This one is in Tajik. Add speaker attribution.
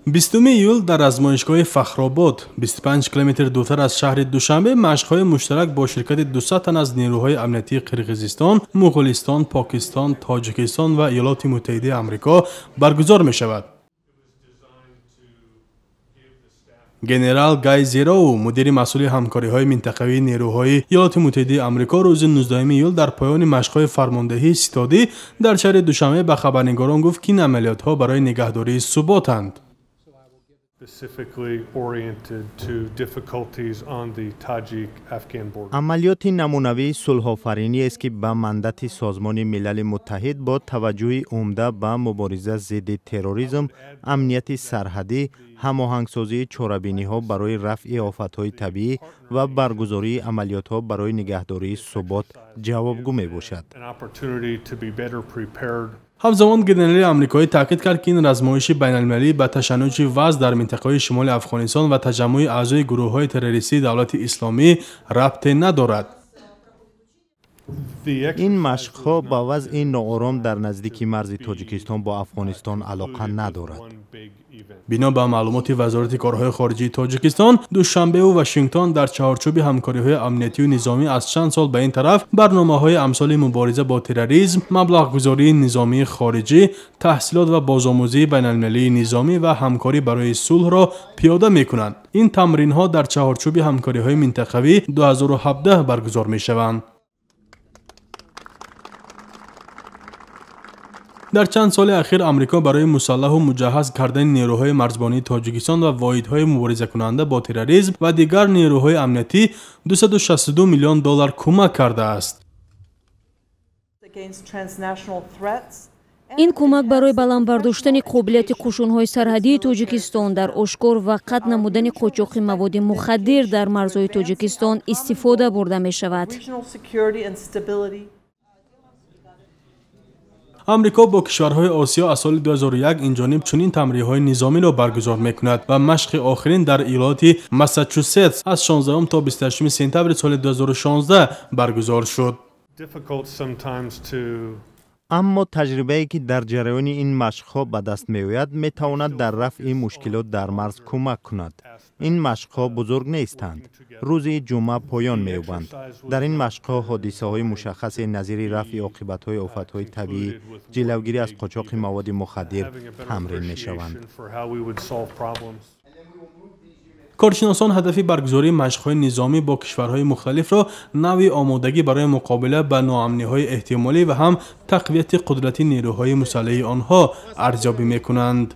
Speaker 1: 20 июл дар размоишгоҳи Фахробод, 25 километр дуртар аз шаҳри Душанбе, машқҳои муштарак бо ширкати 200 тан аз нерӯҳои амниятии Қирғизистон, Муғулистон, Покистон, Тоҷикистон ва Иёлоти Муттаҳидаи Амрико баргузор мешавад. Генерал Гай Зероу, мудири масъули ҳамкориҳои минтақавии нерӯҳои Иёлоти Муттаҳидаи Амрико, рӯзи 19 июл дар поёни машқҳои фармондеҳии ситодӣ дар шаҳри Душанбе ба хабарнигорон гуфт, ки ин амалиётҳо барои нигаҳдории суботанд.
Speaker 2: Амалиёти намунавии сулҳофариниест, ки ба мандати Созмони Милали Муттаҳид бо таваҷҷӯҳи умда ба мубориза зидди терроризм, амнияти сарҳадӣ, ҳамоҳангсозии чорабиниҳо барои рафъи офатҳои табиӣ ва баргузории амалиётҳо барои нигаҳдории субот ҷавобгӯ мебошад.
Speaker 1: Ҳамзамон генерали амрикоӣ таъкид кард, ки ин размоиши байналмилалӣ ба ташаннуҷи вазъ дар минтақаҳои шимоли Афғонистон ва таҷаммуи аъзои гурӯҳҳои террористии давлати исломӣ рабте надорад.
Speaker 2: Ин машқҳо ба вазъи ноором дар наздики марзи Тоҷикистон бо Афғонистон алоқа надорад.
Speaker 1: Бино ба маълумоти Вазорати корҳои хориҷии Тоҷикистон, Душанбеву Вашингтон дар чаҳорчӯби ҳамкориҳои амниятию низомӣ аз чанд сол ба ин тараф барномаҳои амсоли мубориза бо терроризм, маблағгузории низомии хориҷӣ, таҳсилот ва бозомӯзии байналмилалии низомӣ ва ҳамкорӣ барои сулҳро пиёда мекунанд. Ин тамринҳо дар чаҳорчӯби ҳамкориҳои минтақавӣ 2017 баргузор мешаванд. Дар чанд соли ахир Амрико барои мусаллаҳу муҷаҳҳаз кардани нерӯҳои марзбонии Тоҷикистон ва воҳидҳои муборизакунанда бо терроризм ва дигар нерӯҳои амниятӣ 262 миллион доллар кӯмак кардааст.
Speaker 3: Ин кӯмак барои баланд бардоштани қобилияти қӯшунҳои сарҳадии Тоҷикистон дар ошкор ва қатъ намудани қочоқи маводи мухаддир дар марзҳои Тоҷикистон истифода бурда мешавад.
Speaker 1: Амрико бо кишварҳои Осиё аз соли 2001 инҷониб чунин тамринҳои низомиро баргузор мекунад ва машқи охирин дар иёлоти Массачусетс аз 16 то 28 сентябри соли 2016 баргузор шуд.
Speaker 2: Аммо таҷрибае, ки дар ҷараёни ин машқҳо ба даст меояд, метавонад дар рафъи мушкилот дар марз кӯмак кунад. Ин машқҳо бузург нестанд. Рӯзи ҷумъа поён меёбанд. Дар ин машқҳо ҳодисаҳои мушаххасе назири рафъи оқибатҳои офатҳои табиӣ, ҷилавгирӣ аз қочоқи маводи мухаддир тамрин мешаванд.
Speaker 1: Коршиносон ҳадафи баргузории машқҳои низомӣ бо кишварҳои мухталифро навъи омодагӣ барои муқобила ба ноамниҳои эҳтимолӣ ва ҳам тақвияти қудрати нерӯҳои мусаллаҳи онҳо арзёбӣ мекунанд.